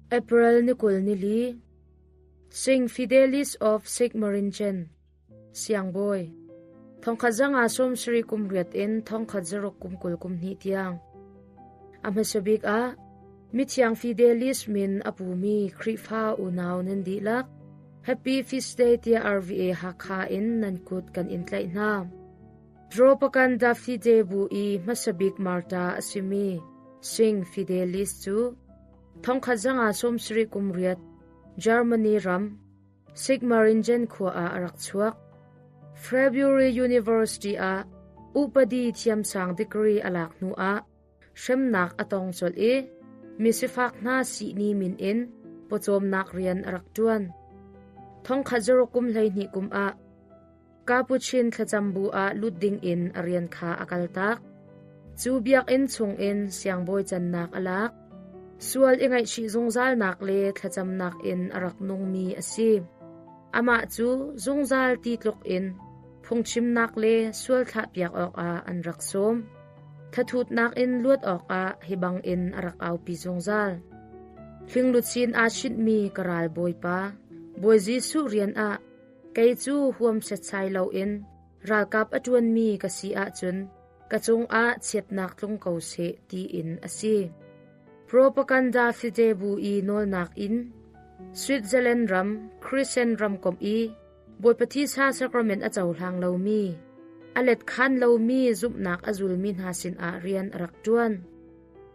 April ni 24, Sing Fidelis of Sigmaringen, Siangbawi, thongkhat zanga sawm sarih kum riat in thongkhat zaruk kum 20 kum hnih tiang. A hmasa bik ah Mithiang Fidelis min a pumi Khrihfa unau nan dihlak Happy Feast Day tiah RVA Hakha in nan kut kan in tlaih hna. Propaganda Fide bu i hmasa bik Marta a simi Sing Fidelis cu thongkhat zanga sawmsarih kum riat Germany ram Sigmaringen khua ah a rak chuak. Freiburg University ah upadi thiamsang degree a lak hnu ah hremnak a tong colh i misifak hna sihni min in pawcawmnak rian a rak ṭuan. Thongkhat zaruk kum 12 kum ah Capuchin thlacam bu ah lut dingin a rian kha a kaltak. Cu biakinn chungin siangbawi cannak a lak. Sual i ngaihchih zungzalnak le thlacamnak in a rak nungmi a si. Amah cu zungzal ti tluk in phungchimnak le sual thlahpiak awkah an rak sawm. Thathutnak in luat awkah hi bangin a rak aupi zungzal. Hlingluchin aa chinhmi ka ral Bawipa, Bawi Jesuh rian ah Kei cu huam setsai loin ralkap a ṭuanmi ka si ahcun ka cungah chiatnak tlung ko seh tiin a si. Propaganda fide bu i nawlnak in Switzerland ram Christian ramkomh i Bawipa Thisa Sacrament a cohlang lomi, a let khan lomi zumhnak a zulmi hna sinah rian a rak ṭuan.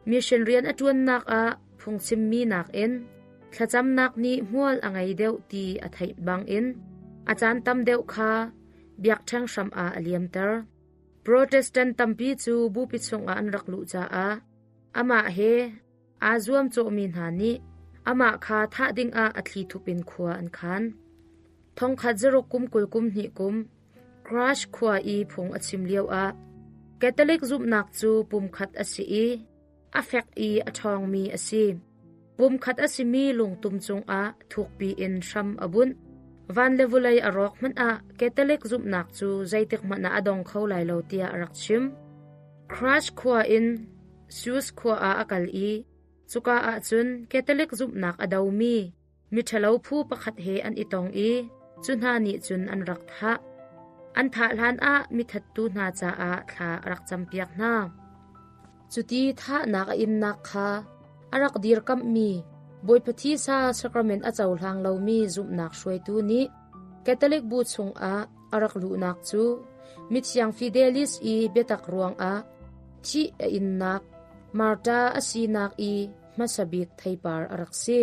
Mission rian a ṭuannak ah phungchimmi nakin Thlacamnak nih hmual a ngei deuh ti a theih bangin a caan tam deuh kha biakṭheng hram ah a liamter. Protestant tampi cu bupi chungah an rak luh caah amah he aa zuamcawhmi hna nih amah kha thah dingah a thlithup in khua an khan. Thongkhat zaruk kum 20 kum hnih kum Crash khua i phung a chim lioah Catholic zumhnak cu pumkhat a si i a fek i a ṭhawngmi a si. Pumkhat a simi lungtum cungah thukpi in hram a bunh. Van le vawlei a rawk hmanh ah Catholic zumhnak cu zeitik hmanh ah a dong kho lai lo tiah a rak chim. Crash khua in Sus khua ah a kal i cuka ah cun Catholic zumhnak a domi miṭhalo phu pakhat he an i tong i cu hna nih cun an rak thah. An thah hlanah mithattu hna caah thla a rak campiak hna. Cuti thahnak a innak kha a rak dirkamhmi Bawipa Thisa Sacrament a cohlang lomi zumhnak hruaitu nih Catholic bu chungah a rak luhnak cu mithiang Fidelis i biatak ruangah thih a innak Marta a sinak i hmasa bik theipar a rak si.